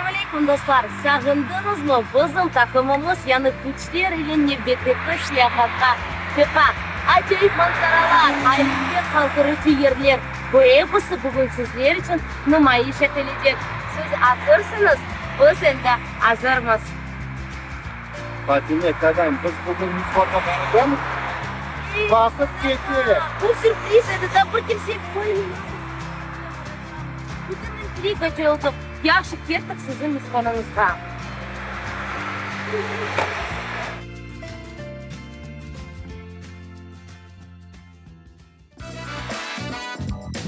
Selâm aleyküm, dostlar! Sağındıñızmı? Bizim taqımımız yañı küçler ile nevbetteki seyahatqa çıqa. Acayip manzaralar, ayrette qaldırıcı yerler, bu episi bugün sizler içün numayış etilecek. Siz azırsıñız? Biz endi azırmız. Fatime, kadâm, biz bugün Mishorğa baracamızmı? Vaqıt kete. Bu sürpriz edi, daa bir kimse bilmey. Bütün intriga coyuldı. Yahşı, kettik siziñ Mishorıñızğa.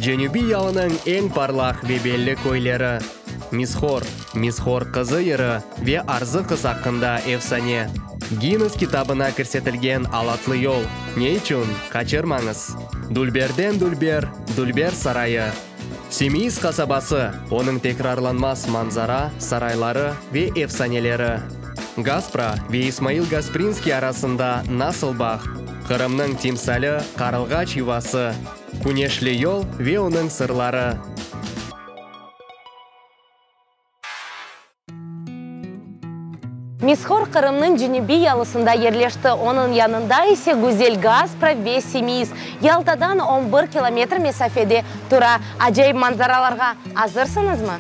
Cenübiy yalınıñ eñ parlaq ve belli köyleri, Mishor, Mishor qızı yırı ve Arzı qız aqqında efsane. Ginnes kitabına kirsetilgen alatlı yol. Ne içün? Qaçırmañız! Dülberden dülber, Dülber sarayı. Simeiz qasabası, onıñ tekrarlanmaz manzara, sarayları ve efsaneleri. Gaspra ve İsmail Gasprinskiy arasında nasıl bağ? Qırımnıñ timsali, Qarılğaç yuvası. Küneşli yol ve onıñ sırları. Mishor Qırımnıñ cenübiy yalısında yerleşti, onıñ yanında ise güzel Gaspra ve Simeiz, Yaltadan on bir kilometr mesafede tura. Acayip manzaralarğa azırsıñızmı?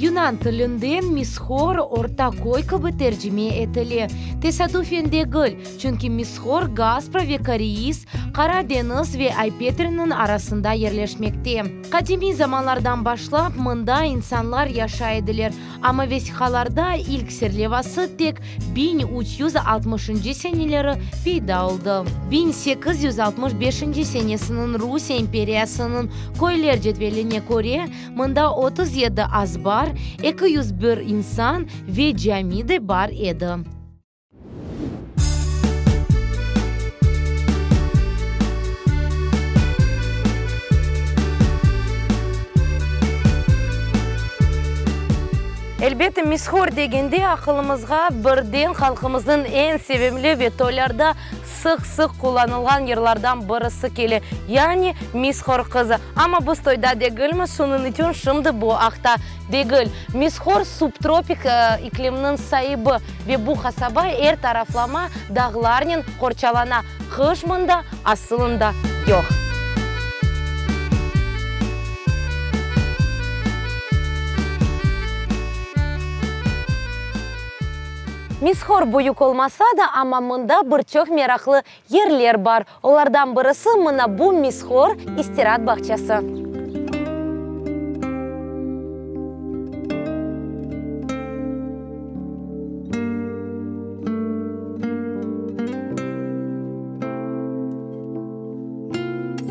Yunan tilinden Mishor orta köy kibi tercime etile. Tesadüfen degil, çünki Mishor Gaspra ve Koreiz, Qara deñiz ve Aypetriniñ arasında yerleşmekte. Qadimiy zamanlardan başlap mında insanlar yaşay ediler, amma vesiqalarda ilk serlevası tek 1360-ncı seneleri peyda oldı. 1865-nci senesiniñ Rusiye imperiyasınıñ köyler cedveline köre, mında 37 azbar, 201 insan ve cami de bar edi. Elbette, Mishor degende aqılımızğa birden halqımıznıñ eñ sevimli ve toylarda sıq-sıq qullanılğan yırlardan birisi kele, yani Mishor qızı. Amma biz toyda degilmiz, şunıñ içün şimdi bu aqta degil. Mishor subtropik iklimniñ saibi ve bu qasaba er taraflama dağlarnen qorçalana, qış mında asılında yoq. Mishor büyük olmasa da, amma mında bir çoq meraqlı yerler bar. Olardan birisi mına bu Mishor istiraat bağçası.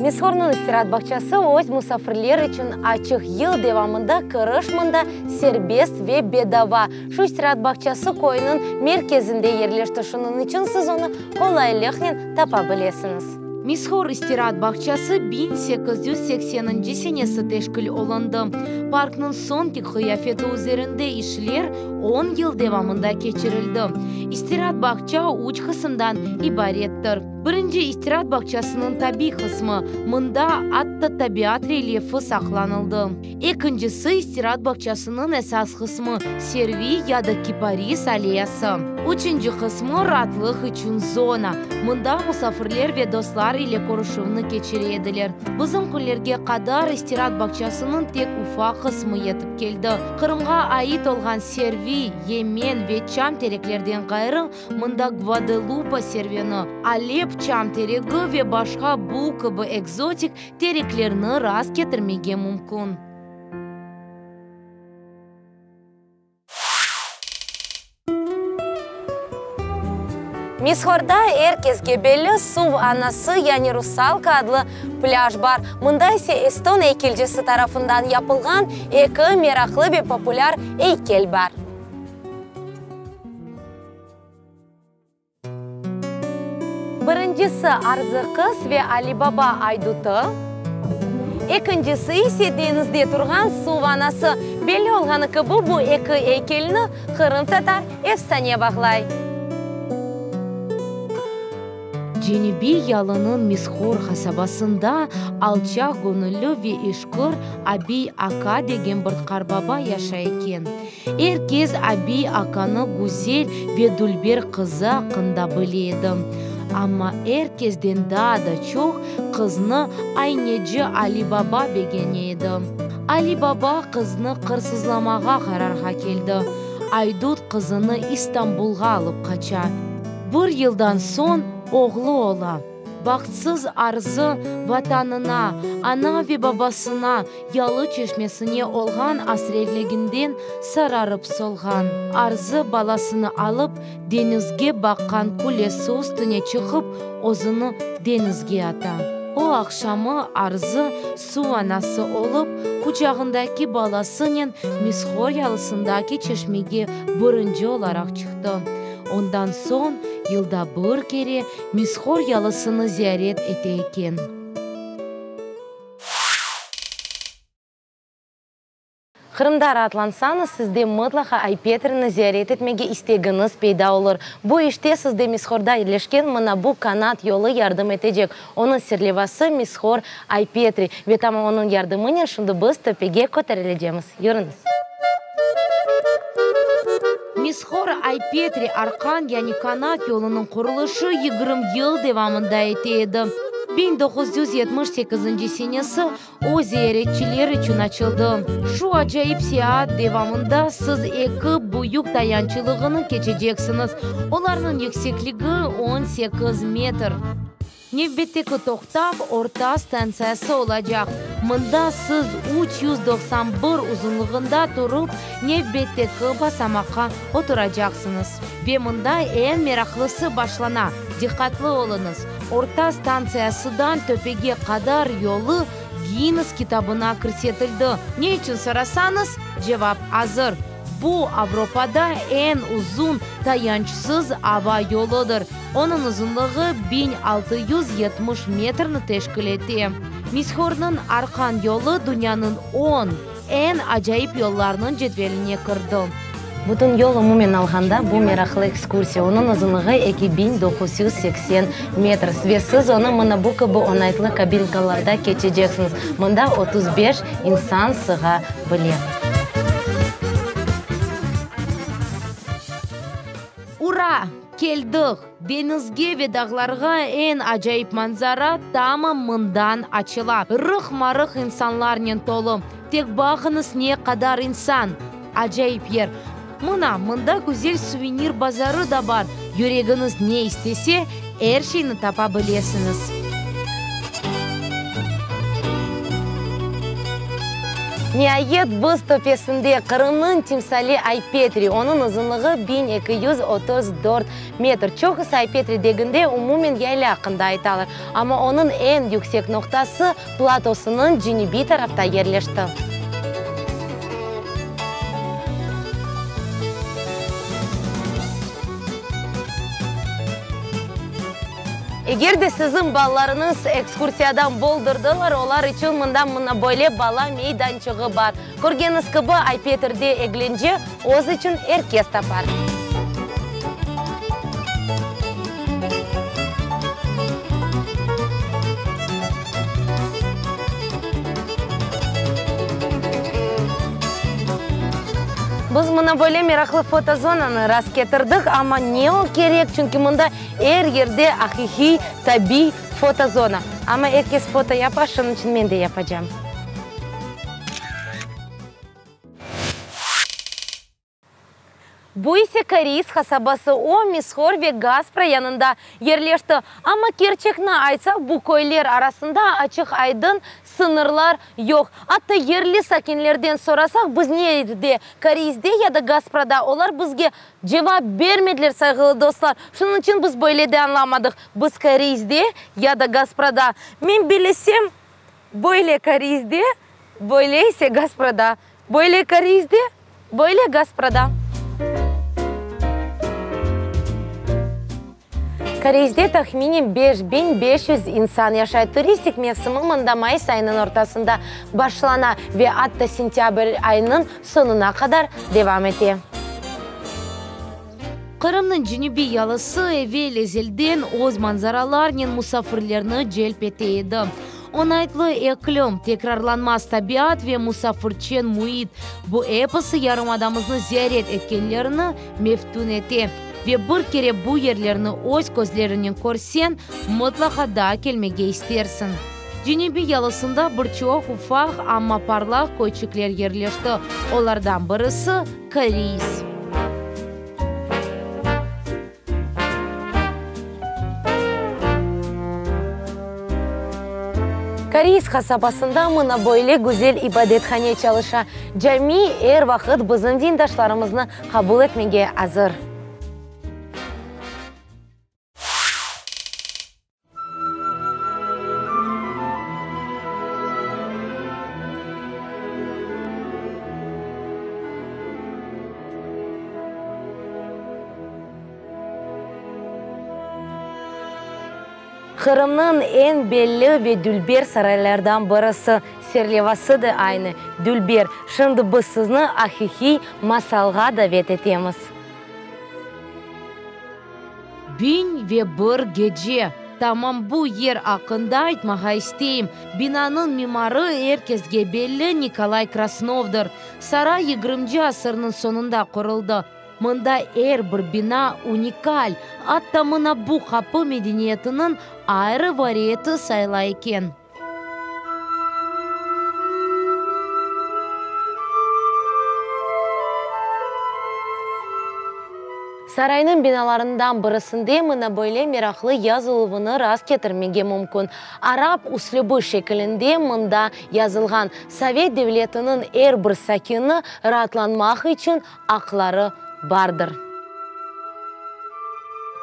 Mishornıñ istiraat bağçası öz musafirler içün açıq, yıl devamında kiriş mında serbest ve bedava. Şu istiraat bağçası köyniñ merkezinde yerleşti, şunıñ içün siz onı qolaylıqnen tapa bilesiñiz. Mishor istiraat bağçası 1880-nci senesi teşkil olundı. Parknıñ soñki qıyafeti üzerinde işler on yıl devamında keçirildi. İstiraat bağça üç qısımdan ibarettir. Birinci istiraat bağçasınıñ tabiy qısmı, mında atta tabiat relyefi saqlanıldı. Ekincisi, istiraat bağçasınıñ esas qısmı, servi ya da kiparis alleyası. Üçünci qısmı, raatlıq içün zona, mında musafirler ve dostlar ile körüşüvni keçire ediler. Bizim künlerge qadar istiraat bağçasınıñ tek ufaq qısmı yetip keldi. Qırımğa ait olğan servi, yemen ve çam tereklerden ğayrı, Mında Gvadelupa serveni, Alep çam teregi ve başqa bu kibi ekzotik tereklerni rast ketirmege mümkün. Mishorda er kesge belli Suv anası, yani Rusalka adlı plâj bar. Mında ise eston eykelcisi tarafından yapılğan eki meraqlı ve populâr eykel bar. Birincisi Arzı qız ve Ali baba aydutı, ekincisi ise deñizde turğan Suv anası. Belli olğanı kibi, bu eki eykelni qırımtatar efsane bağlay. Cenübiy yalınıñ Mishor qasabasında alçaq göñülli ve işkir Abiy aka degen bir qarbaba yaşay eken. Er kes Abiy akanı güzel ve dülber qızı aqqında bile edi. Amma er kesden daa da çoq qıznı ayneci Ali baba begene edi. Ali baba qıznı qırsızlamağa qararğa keldi. Aydut qızını İstanbulğa alıp qaça. Bir yıldan soñ oğlu ola. Bahtsız Arzı Vatanına, ana ve babasına, yalı çeşmesine olğan asretliginden sararıp solğan. Arzı balasını alıp, deñizge baqqan kulesi üstüne çıqıp, özüni deñizge ata. O aqşamı Arzı suv anası olıp, quçağındaki balasınen Mishor yalısındaki çeşmege birinci olaraq çıqtı. Ondan soñ yılda bir kere Mishor yalısını ziyaret ete eken. Qırımda raatlansañız, sizde mıtlaqa Ay-Petrini ziyaret etmege istegiñiz peyda olur. Bu işte sizde Mishorda yerleşken mına bu kanat yolu yardım etecek. Onıñ serlevası Mishor Ay-Petri ve tamam onıñ yardımınen şimdi biz töpege köterilecemiz. Yürüñiz. Mishor Ay-Petri arqan, yani kanat yolunıñ qurulışı yigirmi yıl devamında ete edi. 1978 senesi o ziyaretçiler içün açıldı. Şu acayip seyaat devamında siz eki büyük tayançılığını keçeceksiñiz, olarnıñ yüksekligi 18 metr. Nevbetteki toqtav Orta stantsiyası olacaq, mında siz 391 uzunlığında turıp, nevbetteki basamaqqa oturacaqsıñız. Ve mında eñ meraqlısı başlana, diqqatlı oluñız, Orta stantsiyasıdan töpege qadar yolu Ginnes kitabına kirsetildi. Ne içün sorasañız, cevap azır. Bu, Avropada eñ uzun tayançsız ava yoludır, onıñ uzunlığı 1670 metrni teşkil ete. Mishornıñ arqan yolu dünyanıñ on eñ acayip yollarınıñ cedveline kirdi. Bütün yol, umumen alğanda, bu meraqlı ekskursiya. Onıñ uzunlığı 2980 metr ve siz onı mına bu kibi oñaytlı kabinkalarda keçeceksiñiz. Mında 35 insan sığa bile. Ura! Keldik! Deñizge ve dağlarğa eñ acayip manzara tamam mından açıla. Rıqma-rıq insanlarnen tolu. Tek baqıñız ne qadar insan! Acayip yer! Mına, mında güzel suvenir bazarı da bar, yüregiñiz ne istese, er şeyni tapa bilesiñiz. Niayet, biz töpesinde, Qırımnıñ timsali Ay-Petri, onıñ uzunlığı 1234 metr. Çoqusı Ay-Petri degende umumen yayla aqqında aytalar, amma onıñ eñ yüksek noqtası platosınıñ cenübiy tarafta yerleşti. Eger de siziñ balalarıñız ekskursiyadan boldurdılar, olar içün mında mına böyle bala meydançığı bar. Körgeniñiz kibi, Ay-Petrde eglence öz içün er kes tapar. Biz mına böyle meraqlı fotozonanı rastketirdik, amma ne o kerek, çünki mında er yerde aqiqiy, tabiy fotozona. Amma er kes foto yapa, şunıñ içün men de yapacam. Bu ise Koreys qasabası, o, Mishor ve Gaspra yanında yerleşti. Amma kerçekni aytsaq, bu köyler arasında açıq-aydın sıñırlar yoq. Atta yerli sakinlerden sorasaq, biz nerde, Koreysde ya da Gasprada, olar bizge cevap bermediler, sayğılı dostlar. Şunıñ içün biz böyle de añlamadıq, biz Koreysde ya da Gasprada. Men bilesem, böyle Koreysde, böyle ise Gasprada. Böyle Koreysde, böyle Gasprada. Koreysde tahminen 5500 insan yaşay. Turistik mevsimi mında mayıs ayınıñ ortasında başlana ve atta sentâbr ayınıñ soñuna qadar devam ete. Qırımnıñ cenübiy yalısı evel-ezelden öz manzaralarnen musafirlerni celp ete edi. Oñaytlı iqlim, tekrarlanmaz tabiat ve musafirçen müit, bu episi yarımadamıznı ziyaret etkenlerni meftun ete. Ve bir kere bu yerlerni öz közlerinen körseñ, mıtlaqa daa kelmege istersiñ. Cenübiy yalısında bir çoq ufaq, amma parlaq köyçikler yerleşti. Olardan birisi, Koreis. Koreis qasabasında mına böyle güzel ibadethane çalışa. Cami er vaqıt bizim dindaşlarımıznı qabul etmege azır. Qırımnıñ eñ belli ve dülber saraylardan birisi, serlevası da aynı, dülber. Şimdi biz sizni aqiqiy masalğa davet etemiz. Biñ ve bir gece. Tamam bu yer aqqında aytmağa isteyim. Binanıñ mimarı er kesge belli Nikolay Krasnovdır. Saray yigirminci asırnıñ soñunda quruldı. Mında er bir bina unikal, atta mına bu qapı medeniyetiniñ ayrı variyeti sayıla eken. Saraynıñ binalarından birisinde mına böyle meraqlı yazıluvını rast ketirmege mümkün. Arap üslübi şekilinde mında yazılğan, Sovet devletiniñ er bir sakini raatlanmaq içün aqları bardır.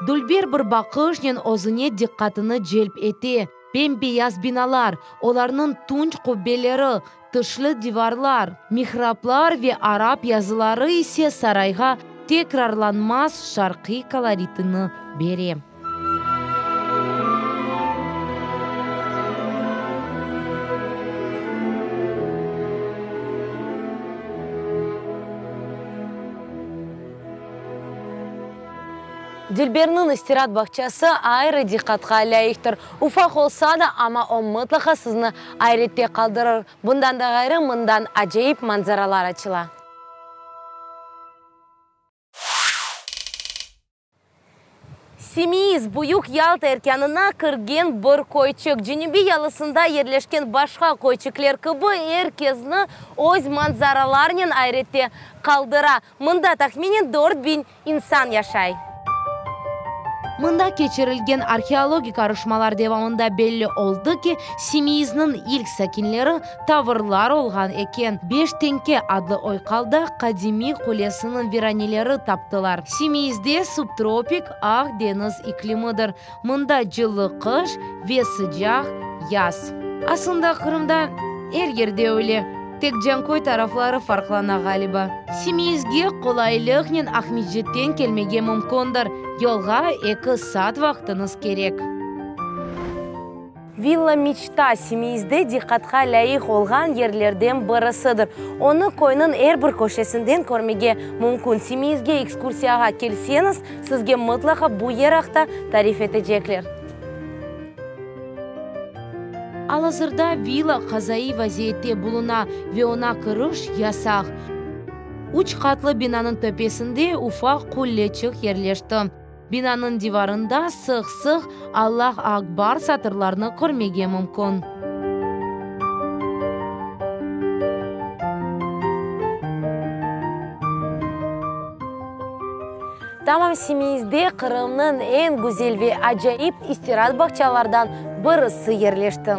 Dülber bir baqışnen özüne diqqatını celp ete. Bem-beyaz binalar, olarnıñ tunç qubbeleri, tışlı divarlar, mihraplar ve arap yazıları ise sarayğa tekrarlanmaz şarqiy koloritini bere. Dülberniñ istiraat bağçası ayrı diqqatqa lâyıqtır. Ufaq olsa da, amma o mıtlaqa sizni ayrette qaldırır. Bundan da ğayrı, mından acayip manzaralar açıla. Simeiz, Büyük Yalta erkânına kirgen bir köyçik. Cenübiy yalısında yerleşken başqa köyçikler kibi, er kesni öz manzaralarnen ayrette qaldıra. Mında tahminen 4000 insan yaşay. Mında keçirilgen arheologik arışmalar devamında belli oldı ki, Simeizniñ ilk sakinleri tavrlar olğan eken. Beş Tenke adlı oyqalda qadimiy qulesiniñ viraneleri taptılar. Simeizde subtropik Aq deñiz iklimidir, mında cıllı qış ve sıcaq yaz. Aslında Qırımda er yerde öyle, tek Canköy tarafları farqlana ğaliba. Simeizge qolaylıqnen Aqmescitten kelmege mümkündir, yolğa eki saat vaqtıñız kerek. Villa Meçta, Simeizde diqqatqa lâyıq olğan yerlerden birisidir. Onı köyniñ er bir köşesinden körmege mümkün. Simeizge ekskursiyağa kelseñiz, sizge mıtlaqa bu yer aqta tarif etecekler. Al-azırda villa qazaiy vaziyette buluna ve oña kiriş yasaq. Üç qatlı binanıñ töpesinde ufaq qulleçik yerleşti. Binanıñ divarında sıq-sıq Allah Akbar satırlarını körmege mümkün. Tamam Simeizde Qırımnıñ eñ güzel ve acayip istiraat bağçalardan birisi yerleşti.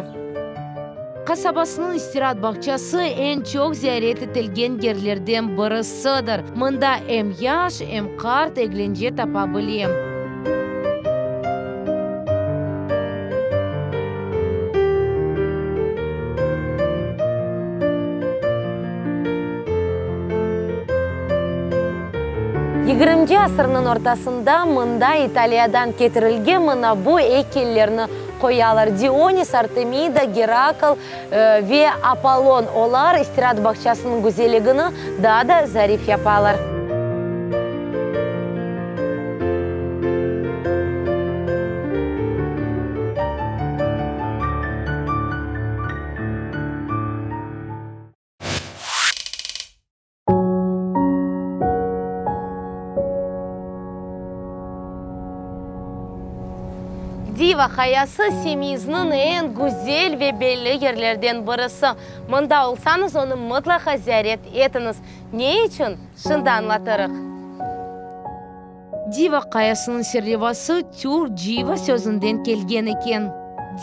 Qasabasınıñ istiraat bağçası eñ çoq ziyaret etilgen yerlerden birisidir. Mında em yaş, em qart eglence tapa bile. Yigirminci asırnıñ ortasında mında İtaliyadan ketirilgen mına bu eykellerni qoyalar, Dionis, Artemida, Gerakl ve Apollon. Olar istiraat bağçasınıñ güzelligini daa da zarif yapalar. Diva qayası Semizniñ eñ güzel ve belli yerlerden birisi. Mında olsañız, onı mıtlaqa ziyaret etiñiz. Ne içün? Şimdi añlatırıq. Diva qayasınıñ serlevası türk civa sözünden kelgen eken.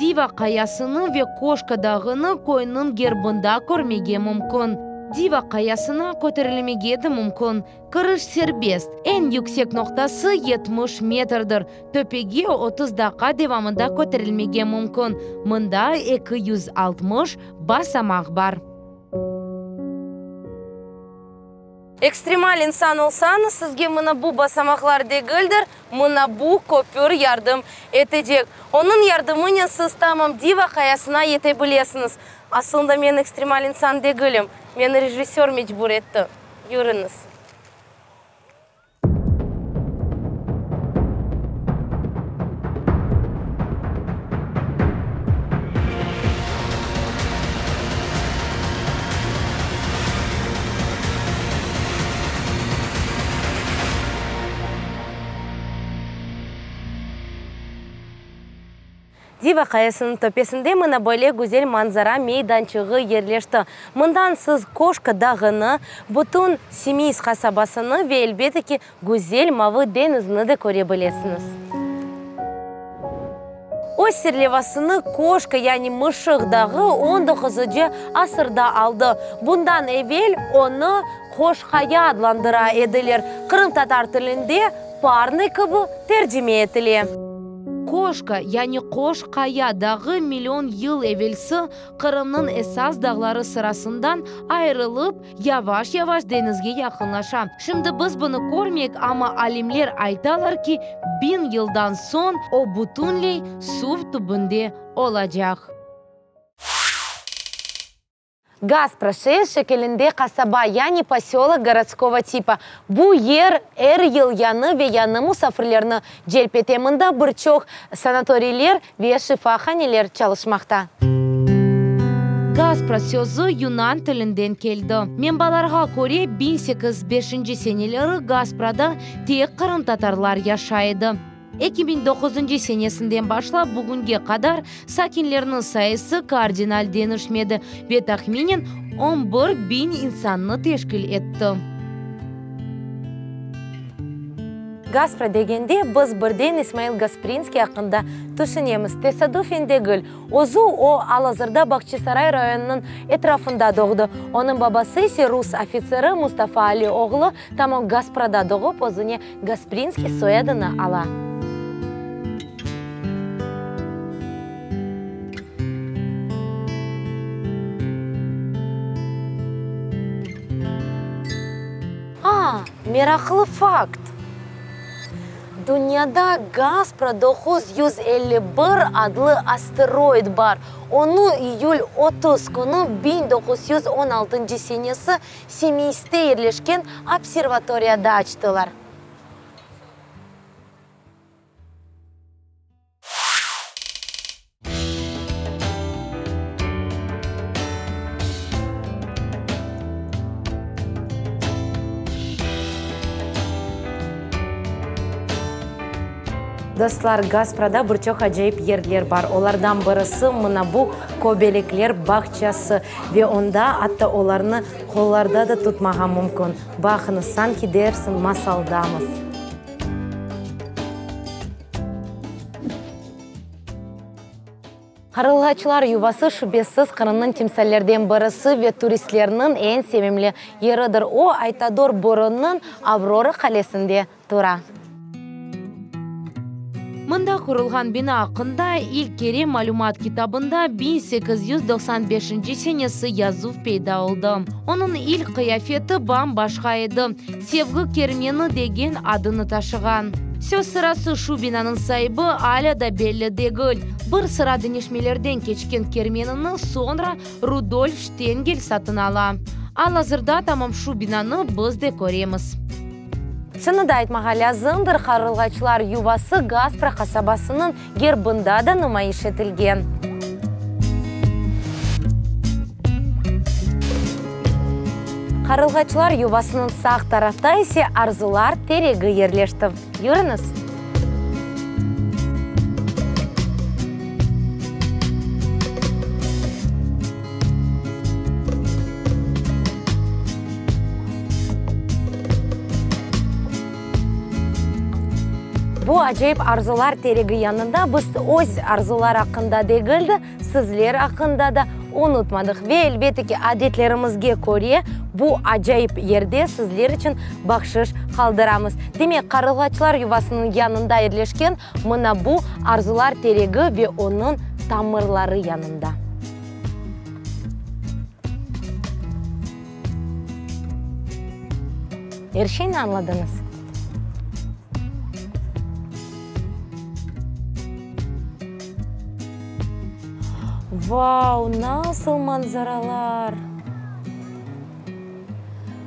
Diva qayasını ve Koşka dağını köyniñ gerbında körmege mümkün. Diva qayasına köterilmege de mümkün. Kiriş serbest, eñ yüksek noqtası 70 metrdir. Töpege 30 daqqa devamında köterilmege mümkün, mında 260 basamaq bar. Ekstremal insan olsañız, sizge mına bu basamaqlar degildir, mına bu köpür yardım etecek. Onıñ yardımınen siz tamam Diva qayasına yete bilesiñiz. Asılında men ekstremal insan degilim, meni rejissör mecbur etti. Yürüñiz. Diva qayasınıñ töpesinde mına böyle güzel manzara meydançığı yerleşti. Mından siz Koşka dağını, bütün Simiz qasabasını ve, elbette ki, güzel mavı deñizni de köre bilesiñiz. Öz serlevasını Koşka, yani Mışıq dağı on doquzıncı asırda aldı. Bundan evel onı Qoşqaya adlandıra ediler, qırımtatar tilinde Parnıy kibi tercime etile. Koşka, yani Qoş Qaya dağı million yıl evelsi Qırımnıñ esas dağları sırasından ayırılıp, yavaş-yavaş deñizge yaqınlaşa. Şimdi biz bunı körmeyik, amma alimler aytalar ki, biñ yıldan soñ o bütünley suv tübünde olacaq. Gaspra, şeer şekilinde qasaba, yani posölok gorodskogo tipa. Bu yer er yıl yañı ve yañı musafirlerni celp ete. Mında bir çoq sanatoriyler ve şifahaneler çalışmaqta. Gaspra sözü yunan tilinden keldi. Menbalarğa köre, 1805 seneleri Gasprada tek qırımtatarlar yaşay edi. 2009 senesinden başlap bugünge qadar sakinlerniñ sayısı kardinal deñişmedi ve tahminen 11 biñ insannı teşkil etti. Gaspra degende biz birden İsmail Gasprinskiy aqqında tüşünemiz. Tesadüfen degil. Özü o, al-azırda Bağçasaray rayonınıñ etrafında doğdı. Onıñ babası ise rus ofitseri Mustafa Ali oğlu tamam Gasprada doğıp, özüne Gasprinskiy soyadını ala. A, meraqlı fakt! Dünyada Gaspra 951 adlı asteroid bar. Onı iyül 30 künü 1916 senesi Simeizde yerleşken observatoriyada açtılar. Dostlar, Gasprada bir çoq acayip yerler bar. Olardan birisi mına bu kobelekler bağçası ve onda atta olarnı qollarda da tutmağa mümkün. Baqıñız, sanki dersiñ masaldamız. Qarılğaçlar yuvası, şübesiz, Qırımnıñ timsallerden birisi ve turistlerniñ eñ sevimli yeridir. O, Aytador burunınıñ Avrora qalesinde tura. Mında qurulğan bina aqqında ilk kere malümat kitabında 1895 senesi yazuv peyda oldı. Onıñ ilk qıyafeti bam-başqa edi, Sevgi kermeni degen adını taşığan. Söz sırası, şu binanıñ saibi alâ da belli degil. Bir sıra deñişmelerden keçken kermenini soñra Rudolf Ştengel satın ala. Al-azırda tamam şu binanı biz de köremiz. Şunı da aytmağa lâzımdır, qarılğaçlar yuvası Gaspra qasabasınıñ gerbında da numayış etilgen. Qarılğaçlar yuvasınıñ sağ tarafta ise arzular teregi yerleşti. Yürüñiz! Bu acayip arzular teregi yanında biz öz arzular aqqında degil de, sizler aqqında da unutmadıq. Ve, elbette ki, adetlerimizge köre, bu acayip yerde sizler içün bahşış qaldıramız. Demek, Qarılğaçlar yuvasınıñ yanında yerleşken mına bu arzular teregi ve onıñ tamırları yanında. Er şeyni añladıñız? Vau, nasıl manzaralar!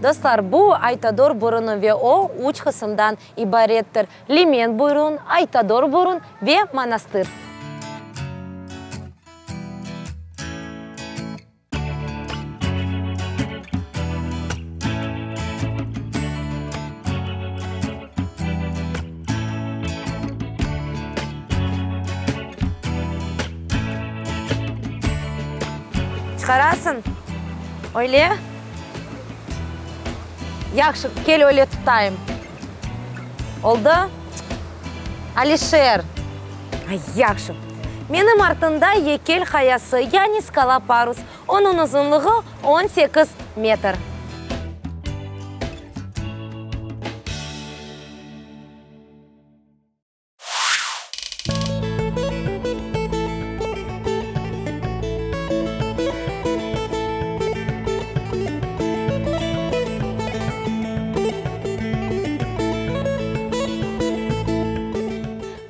Dostlar, bu Aytador burunı ve o, üç qısımdan ibarettir, Limen burun, Aytador burun ve Manastır. Çıqarasıñ? Öyle? Yahşı, kel öyle tutayım. Oldı? Alişer! Ay, yahşı. Menim artımda Yekel qayası, yani Skala Parus. Onıñ uzunlığı 18 metr.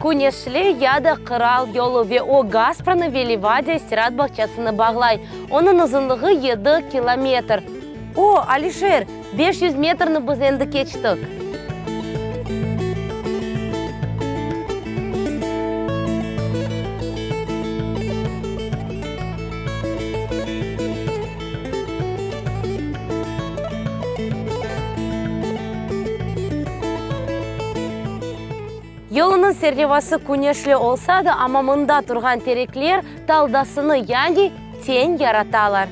Küneşli ya da Qıral yolu ve o Gaspranı ve Livadiya istiraat bağçasını bağlay. Onıñ uzunlığı yedi kilometr. O, Alişer, 500 metrni biz endi keçtik. Yolunıñ serlevası küneşli olsa da, amma mında turğan terekler taldasını, yani teñ yaratalar.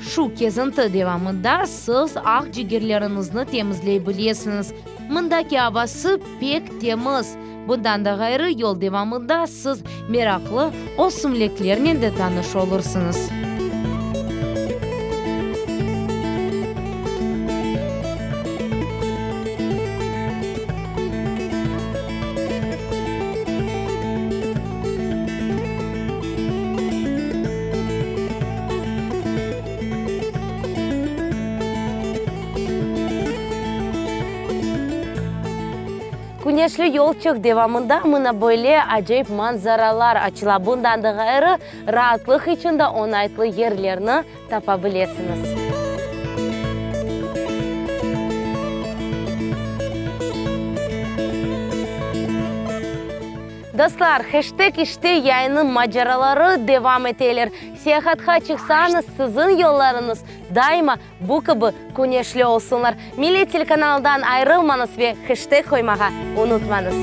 Şu kezinti devamında siz aq cigerleriñizni temizley bilesiñiz. Mındaki avası pek temiz. Bundan da ğayrı, yol devamında siz meraqlı ösümliklernen de tanış olursıñız. Küneşli yolçıq devamında mına böyle acayip manzaralar açıla. Bundan da ğayrı, raatlıq içün de oñaytlı yerlerni tapa bilesiñiz. Dostlar, heşteg işte yayınıñ maceraları devam eteler. Seyahatqa çıqsañız, siziñ yollarıñız daima bu kibi küneşli olsunlar. Millet telekanalından ayırılmañız ve heşteg qoymağa unutmañız.